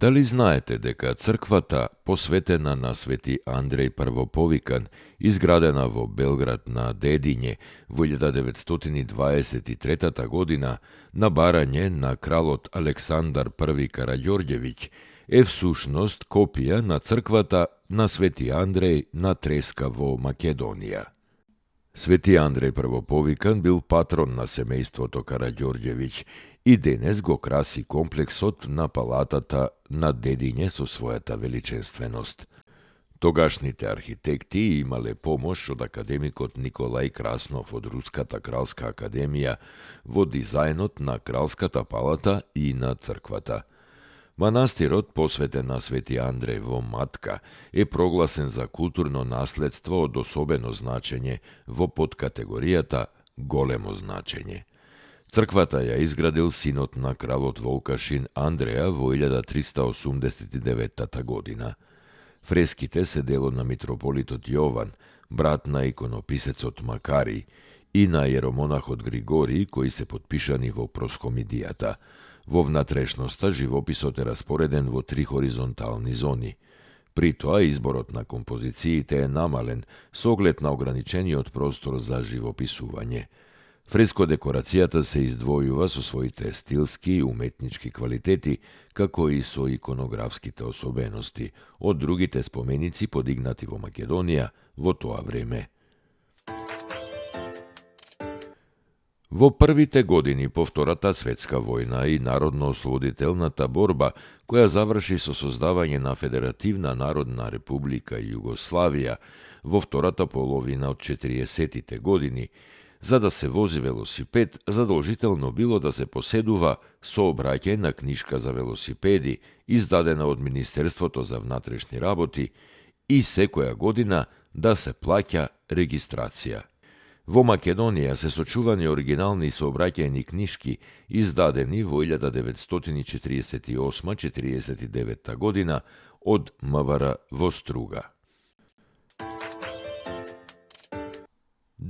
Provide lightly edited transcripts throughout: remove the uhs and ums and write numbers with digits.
Дали знаете дека црквата посветена на Свети Андреј Првоповикан, изградена во Белград на Дедиње во 1923 година на барање на кралот Александар I Караѓорѓевиќ, е всушност копија на црквата на Свети Андреј на Треска во Македонија. Свети Андреј Првоповикан бил патрон на семејството Караѓорѓевиќ и денес го краси комплексот на палатата на Дедиње со својата величенственост. Тогашните архитекти имале помош од академикот Николај Краснов од Руската кралска академија во дизајнот на кралската палата и на црквата. Манастирот, посветен на Свети Андреј во Матка, е прогласен за културно наследство од особено значење во подкатегоријата големо значење. Црквата ја изградил синот на кралот Волкашин Андреја во 1389 година. Фреските се дело на митрополитот Јован, брат на иконописецот Макарий, и на јеромонахот Григорий, кои се потпишани во просхомидијата. Во внатрешноста живописот е распореден во 3 хоризонтални зони. При тоа изборот на композициите е намален со оглед на ограничениот простор за живописување. Фреско-декорацијата се издвојува со своите стилски и уметнички квалитети, како и со иконографските особености од другите споменици подигнати во Македонија во тоа време. Во првите години по Втората светска војна и народно-ослободителната борба, која заврши со создавање на Федеративна народна република Југославија во втората половина од 40-тите години, за да се вози велосипед, задолжително било да се поседува сообраќајна книшка за велосипеди, издадена од Министерството за внатрешни работи, и секоја година да се плаќа регистрација. Во Македонија се сочувани оригинални сообраќајни книшки, издадени во 1948-49 година од МВР во Струга.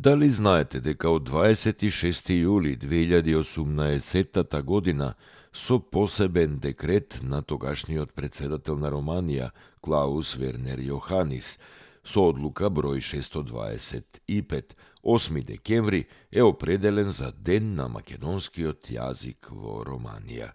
Дали знаете дека од 26. јули 2018 година со посебен декрет на тогашниот председател на Романија Клаус Вернер Јоханис, со одлука број 625, 8 декември е определен за Ден на македонскиот јазик во Романија.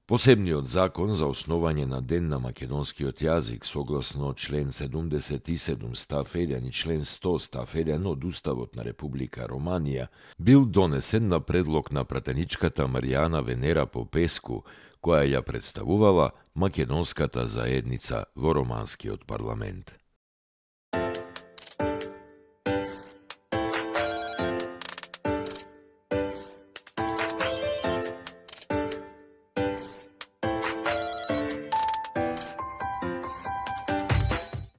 Посебниот закон за основање на Ден на македонскиот јазик согласно член 77 став 1 и член 100 став 1 од Уставот на Република Романија бил донесен на предлог на пратеничката Маријана Венера Попеску, која ја представувала македонската заедница во романскиот парламент.